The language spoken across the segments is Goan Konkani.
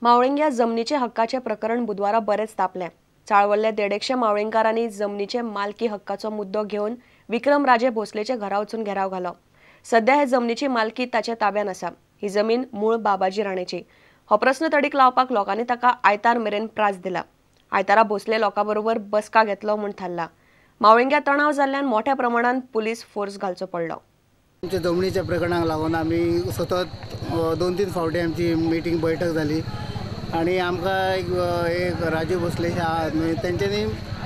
मावळिंग्या जमनीचे हक्काचे प्रकरण बुधवारा बरेच तापले। चाळवल्ल्या 150 मावळिंगकारांनी जमनीचे मालकी हक्काचो मुद्दो घेवन विक्रम राजे भोसलेचे घरा वचून घेराव घालो। सध्या हे जमनीची मालकी ताच्या ताब्यान आसा। ही जमीन मूळ बाबाजी राणेची। हो प्रस्न तडीक लावपाक लोकांनी ताका आयतार मेरेन प्रास दिला। आयतारा भोसले लोकां बरोबर बसका घेतलो म्हूण थारला। मावळिंग्या तणाव जाल्ल्यान मोठ्या प्रमाणात पुलीस फोर्स घालचो पडलो। आमच्या जमनीच्या प्रकरणाक लागून आमी सतत 2-3 फावटी आमची मिटींग बैठक जाली आनी आमकां एक राजू भोसले तेंच्यांनी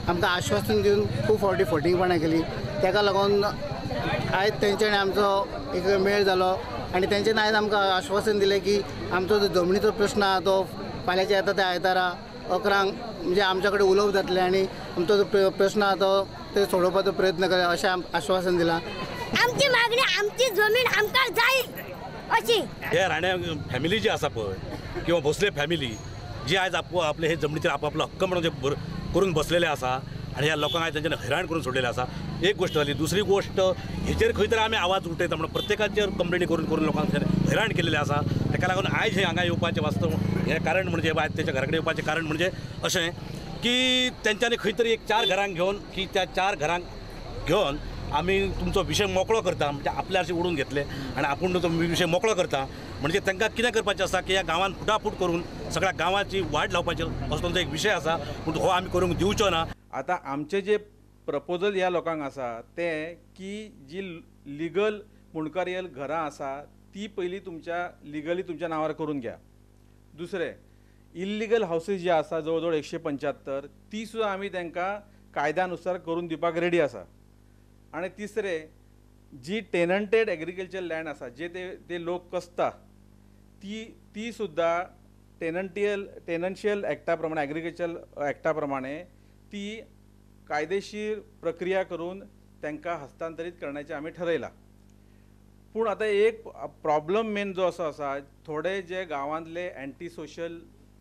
आमकां आश्वासन दिवन खूब फावटी फटींगपणां केली। ताका लागून आयज तेंच्यांनी आमचो एक मेळ जालो आनी तेंच्यांनी आयज आमकां आश्वासन दिलें की आमचो जो जमनीचो प्रस्न आहा तो फाल्यांच्या येता त्या आयतारा 11 म्हणजे आमच्या कडेन उलोवप जातलें आनी आमचो जो प्रस्न आहा तो ते सोडोवपाचो प्रयत्न करया अशें आश्वासन दिलां। आमची मागणी आमची जमीन आमकां जाय अशी। हे राणे फॅमिली जी आसा पळय किंवा भोसले फॅमिली जी आयज आपले हे जमनीचेर आपआपलो हक्क म्हणून जे करून बसलेले आसा आनी ह्या लोकांक आयज तेंच्यांनी हैराण करून सोडलेले आसा। एक गोश्ट जाली। दुसरी गोश्ट हेचेर खंय तरी आमी आवाज उठयता म्हणून प्रत्येकाचेर कंप्लेनी करून करून लोकांक हैराण केलेले आसा। ताका लागून आयज हे हांगा येवपाचें वास्तव हें कारण म्हणजे आयज तेच्या घरा कडेन येवपाचें कारण म्हणजे अशें की तेंच्यांनी खंय तरी एक 4 घरांक घेवन की त्या 4 घरांक घेवन आमी तुमचो विशय मोकळो करता म्हणजे आपल्या अशें उडून घेतले आनी आपूण तो विशय मोकळो करता म्हणजे तांकां कितें करपाचें आसा की ह्या गांवांत फुटाफूट करून सगळ्या गांवाची वाट लावपाची असो तांचो एक विशय आसा। पूण हो आमी करूंक दिवचो ना। आतां आमचे जे प्रपोजल ह्या लोकांक आसा तें की जी लिगल मुंडकारियल घरां आसा ती पयलीं तुमच्या लिगली तुमच्या नांवार करून घ्या। दुसरें इल्लिगल हावसीस जे आसा जवळ जवळ 175 ती सुद्दां आमी तांकां कायद्यानुसार करून दिवपाक रेडी आसा। आनी तिसरें जी टेनंटेड एग्रीकल्चर लँड आसा जे ते लोक कसता ती सुद्दां टेनंशियल एक्टा प्रमाणे एग्रीकल्चर एक्टा प्रमाणे ती कायदेशीर प्रक्रिया करून तांकां हस्तांतरीत करण्याचें आमी ठरयलां। पूण आतां एक प्रॉब्लम मेन जो असो आसा थोडे जे गांवांतले एंटी सोशल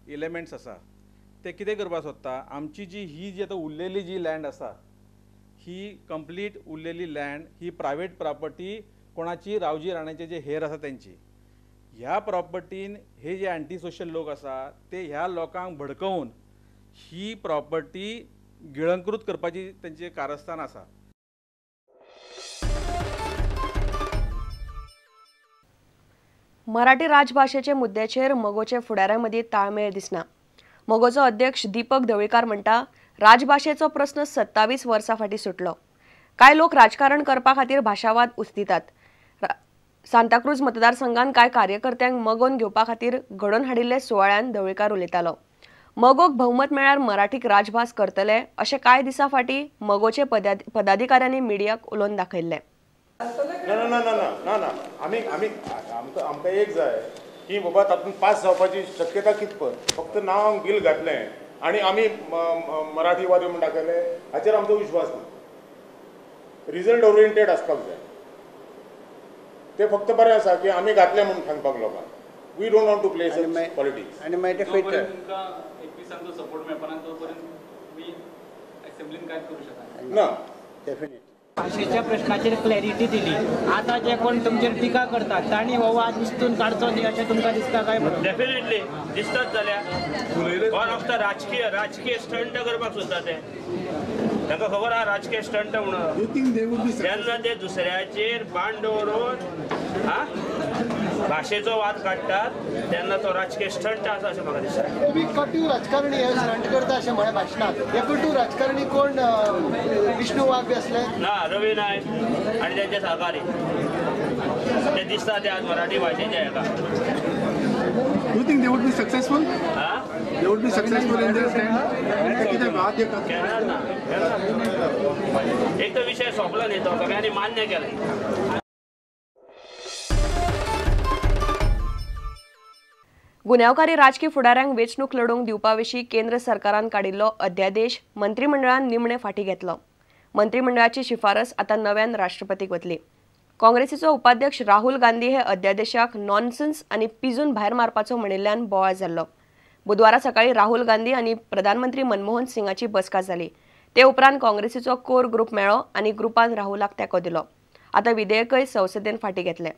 एलिमेंट्स आसा ते कितें करपाक सोदता आमची जी ही जी आतां उरलेली जी लँड आसा ही कंप्लीट उरलेली लँड ही प्रायवेट प्रॉपर्टी कोणाची रावजी राण्याचे जे हेर आसा तेंची। ह्या प्रॉपर्टीन हे जे एंटी सोशल लोक आसा ते ह्या लोकांक भडकोवन ही प्रॉपर्टी गिळंकृत करपाची तेंचे कारस्थान आसा। मराठी राजभाशेचे मुद्द्याचेर मगोचे फुडाऱ्यां मदीं ताळमेळ दिसना। मगोचो अध्यक्ष दीपक ढवळीकार म्हणटा राजभाशेचो प्रस्न 27 वर्सां फाटीं सुटलो। कांय लोक राजकारण करपा खातीर भाशावाद उस्तितात। सांताक्रूज मतदारसंघान कांय कार्यकर्त्यांक मगोन घेवपा खातीर घडोवन हाडिल्ले सुवाळ्यान ढवळीकार उलयतालो। मगोक भोवमत मेळ्यार मराठीक राजभास करतले अशें कांय दिसां फाटीं मगोचे पदाधिकाऱ्यांनी मिडियाक उलोवन दाखयल्लें। ना ना ना ना ना आमी आमी आमकां आमकां एक जाय की बाबा तातूंत पास जावपाची शक्यता कितपत फक्त नांव बील घातलें आनी आमी मराठीवादी म्हूण दाखयले हाचेर आमचो विश्वास ना। रिजल्ट ओरिएंटेड आसपाक जाय। ते फक्त बरें आसा की आमी घातले म्हूण सांगपाक लोकांक। We don't want to play politics. आनी मागीर ते फिट एकविसांचो सपोर्ट मेळपाना तो पर्यंत मी असेंब्लीन कांयच करूं शकना ना डेफिनेटली। भाशेच्या प्रश्नाचेर क्लॅरिटी दिली। आतां जे कोण तुमचेर टिका करतात तांणी हो वाद उस्तून काडचो न्ही अशें तुमकां दिसता काय? डेफिनेटली दिसतात जाल्यार हो फक्त राजकीय राजकीय स्टंट करपाक सोदता ते। तांकां खबर आहा राजकीय स्टंट म्हणून तेन्ना ते दुसऱ्याचेर बाण दवरून हा भाशेचो वाद काडटात तेन्ना तो राजकीय स्टंट आसा अशें म्हाका दिसता। कटू राजकारणी हे स्टंट करता अशें म्हळें भाशणांत। हे कटू राजकारणी कोण? विष्णू वाघ बी आसले ना, रवी नायक आनी तेंचे सहकारी ते दिसता ते आज मराठी भाशेचे हेका। You think they would be successful? Huh? They would be successful in their stand? केन्ना ना, एक तर विशय सोंपलो न्ही तो सगळ्यांनी मान्य केलें। गुन्यांवकारी राजकी फुडाऱ्यांक वेंचणूक लढोवंक दिवपा विशीं केंद्र सरकारान काडिल्लो अध्यादेश मंत्रिमंडळान निमणे फाटीं घेतलो। मंत्रिमंडळाची शिफारस आतां नव्यान राष्ट्रपतीक वतली। काँग्रेसीचो उपाध्यक्ष राहुल गांधी हे अध्यादेशाक नॉनसेन्स आनी पिजून भायर मारपाचो म्हणिल्ल्यान बोवाळ जाल्लो। बुधवारा सकाळी राहुल गांधी आनी प्रधानमंत्री मनमोहन सिंगाची बसका जाली। ते उपरांत काँग्रेसीचो कोर ग्रुप मेळ्ळो आनी ग्रुपान राहुलाक तेंको दिलो। आतां विधेयकय संसदेन फाटीं घेतलें।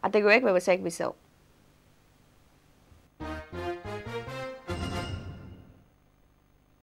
आतां घेवया एक वेवसायीक विसव.